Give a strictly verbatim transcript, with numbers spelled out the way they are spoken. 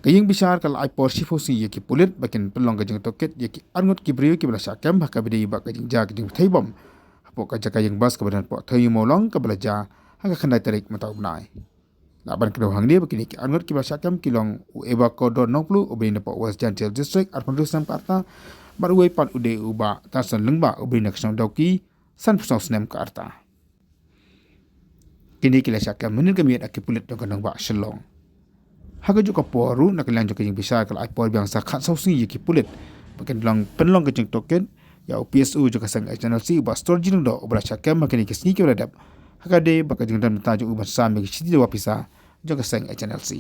Ka ïing bishar ka la ai por shiphew sngi ïa ki pulit ba kin pynlong ka jingtohkit ïa ki arngut ki briew kiba la shah kem ha kaba ïadei bad ka jingjia ka jingpynthei bom hapoh ka jaka ïeng bas kaba don hapoh Thaiñ Mawlong kaba la jia ha ka khyndai tarik mynta u bnai. Lah ban kdew hangne ba kine ki arngut kiba la shah kem ki long u Eva Kordor Nongplu uba dei na poh West Jaintia District, arphew hynriew snem ka rta, bad uwei pat u dei u Bah Tarson Lyngba uba dei na ka shnong Dawki, sanphew saw snem ka rta. Kine ki la shah kem mynnin ka miet ha ki pulit jong ka nongbah Shillong. Ha kajuh ka por ruh na ka liang jong ka ïing bishar ka la ai por biang sa khatsaw sngi ïa ki pulit ba kin long pynlong ka jingtohkit ïa u P S O jong ka seng H N L C u Bah Storji Lyngdoh uba la shah kem ha kine ki sngi kiba la dep ha kaba ïadei bad ka jingdon bynta jong u ban sam ïa ki shithi dawa pisa jong ka seng H N L C.